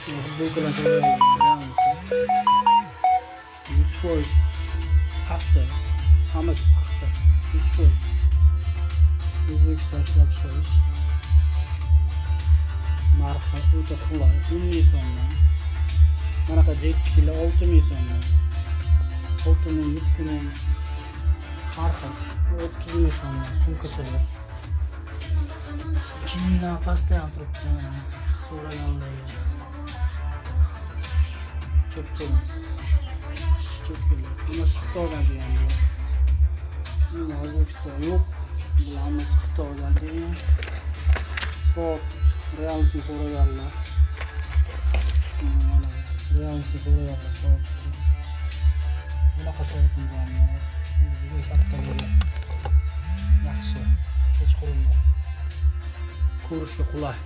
Futbolkalar so'rayapti. 100% paxta. Hammasi paxta. 100%. O'zbekiston ishlab chiqarish. Narxi o'ta qulay. 10 ming so'mdan. Bunaqa детский lar 6 ming so'mdan. 6 ming, 7 ming. Har xil. 30 ming so'mdan sumkachalar. Chindan pastda ham turibdi. So'raganlarga. Cho'tka emas. Cho'tkalar. Hammasi Xitoydan kelgan bular. Endi O'zbekistonda yo'q. Bular hammasi Xitoydan kelgan. Soat realsini so'raganlar. Mana realsini so'raganlar soat. Bunaqa soatimiz ham bor. Juda katta bo'lgan. Yaxshi. Kechqurunda ko'rishga qulay.